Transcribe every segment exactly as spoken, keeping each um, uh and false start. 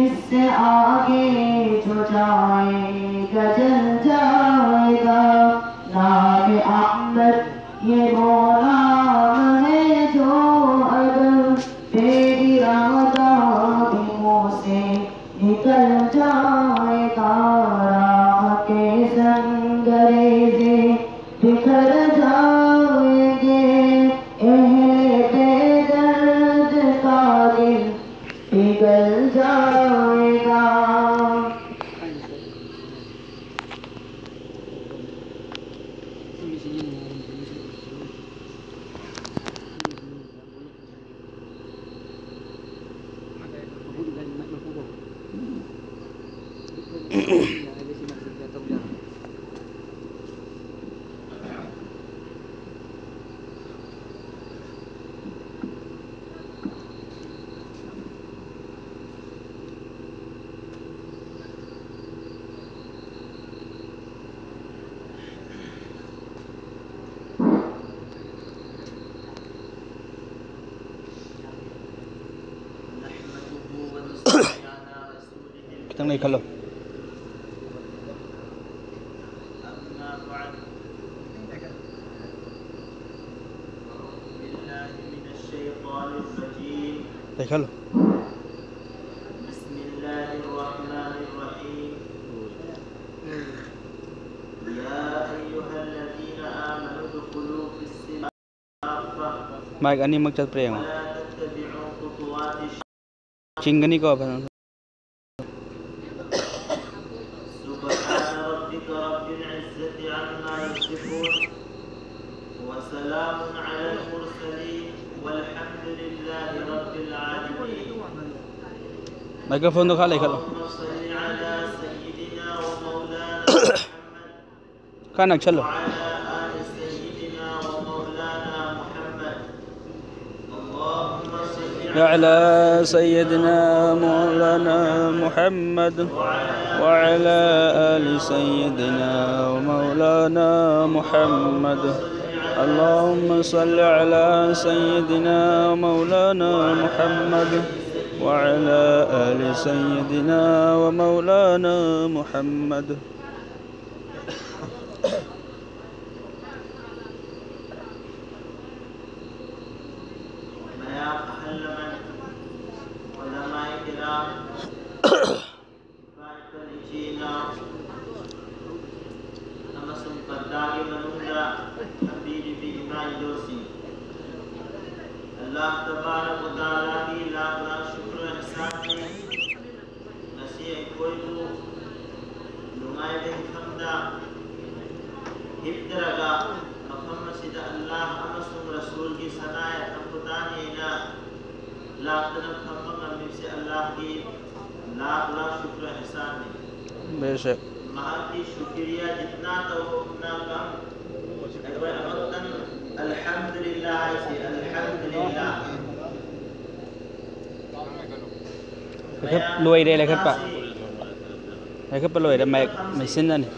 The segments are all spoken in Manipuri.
इससे आगे जो जाएगा जल जाएगा। नाम अहमद ये वो नाम है जो अगर तेरी राह भी मुंह से निकल जाएगा। राह के संग रेजे बिखर जाएंगे। अहले बेदर्द का दिल पिघल जाएगा। ꯈꯤꯇꯪ ꯂꯩꯈꯠꯂꯣ꯫ ꯂꯩꯈꯠꯂꯣ꯫ بسم الله الرحمن الرحيم. يا أيها الذين آمنوا ادخلوا في السلم ꯃꯥꯏꯛ ꯑꯅꯤꯃꯛ ꯆꯠꯄ꯭ꯔꯥ ꯌꯦꯡꯉꯣ꯫ ꯆꯤꯡꯒꯅꯤꯀꯣ ꯐꯖꯅ꯫ سبحان ربك رب العزة عما يصفون. وسلام على المرسلين. والحمد لله رب العالمين. ꯃꯥꯏꯀ꯭ꯔꯣꯐꯣꯟꯗꯣ ꯈꯔ ꯂꯩꯈꯠꯂꯣ꯫ اللهم صل على سيدنا ومولانا محمد. ꯈꯔ ꯅꯛꯁꯜꯂꯣ꯫ وعلى آل سيدنا ومولانا محمد. اللهم صل على سيدنا مولانا محمد وعلى آل سيدنا ومولانا محمد. اللهم صل على سيدنا مولانا محمد. وعلى آل سيدنا ومولانا محمد. ꯃꯌꯥꯝ ꯑꯍꯜ ꯂꯃꯟ, ꯎꯂꯃꯥꯏ ꯀꯤꯔꯥꯝ, ꯏꯄꯥ ꯏꯆꯤꯟ ꯏꯅꯥꯎ ꯑꯃꯁꯨꯡ ꯄꯔꯗꯥꯒꯤ ꯃꯅꯨꯡꯗ ꯐꯝꯕꯤꯔꯤꯕꯤ ꯏꯃꯥ ꯏꯟꯗꯣꯜꯁꯤꯡ, ꯑꯜꯂꯥꯍ ꯇꯕꯥꯔꯛ ꯋ ꯇꯥꯂꯥꯒꯤ ꯂꯥꯈ ꯂꯥꯈ ꯁꯨꯀ꯭ꯔ ꯑꯦꯍꯁꯥꯟꯅꯤ꯫ ꯉꯁꯤ ꯑꯩꯈꯣꯏꯕꯨ ꯅꯨꯡꯉꯥꯏꯕ ꯏꯐꯝꯗ ꯍꯤꯞꯇꯔꯒ ꯃꯐꯝ ꯑꯁꯤꯗ ꯑꯜꯂꯥꯍ ꯑꯃꯁꯨꯡ ꯔꯁꯨꯜꯒꯤ ꯁꯅꯥ ꯌꯥꯏꯐꯝ ꯈꯨꯗꯥꯅꯦꯅ ꯂꯥꯛꯇꯅ ꯐꯝꯕ ꯉꯝꯃꯤꯕꯁꯦ ꯑꯜꯂꯥꯍꯒꯤ ꯂꯥꯈ ꯂꯥꯈ ꯁꯨꯀ꯭ꯔ ꯑꯦꯍꯁꯥꯟꯅꯤ꯫ ꯕꯦꯁꯛ꯫ ꯃꯍꯥꯛꯀꯤ ꯁꯨꯀ꯭ꯔꯤꯌꯥ ꯖꯤꯠꯅꯥ ꯇꯧꯕ ꯎꯠꯅ ꯀꯝ ꯑꯩꯈꯣꯏ ꯑꯃꯨꯛꯇꯪ ꯑꯜꯍꯝꯗꯨꯂꯤꯜꯂꯥꯍ ꯍꯥꯏꯁꯤ, ꯑꯜꯍꯝꯗꯨꯂꯤꯜꯂꯥꯍ꯫ ꯂꯩꯈꯠ-, ꯂꯣꯏꯔꯦ ꯂꯩꯈꯠꯄ꯫ ꯂꯩꯈꯠꯄ ꯂꯣꯏꯔꯦ, ꯃꯌꯦꯛ ꯃꯦꯆꯤꯟꯅꯅꯤ꯫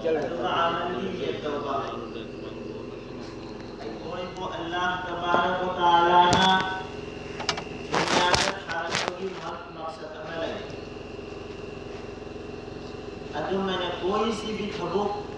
ꯑꯗꯨꯒ ꯑꯃꯅꯤ ꯌꯦꯛ ꯇꯧꯕ꯫ ꯑꯩꯈꯣꯏꯕꯨ ꯑꯜꯂꯥꯍ ꯇꯕꯥꯔꯛ ꯋ ꯇꯥꯂꯥꯅ ꯗꯨꯅꯤꯌꯥꯗ ꯊꯥꯔꯛꯄꯒꯤ ꯃꯍꯥꯛ ꯃꯛꯁꯗ ꯑꯃ ꯂꯩ꯫ ꯑꯗꯨꯃꯥꯏꯅ कोई सी भी ꯊꯕꯛ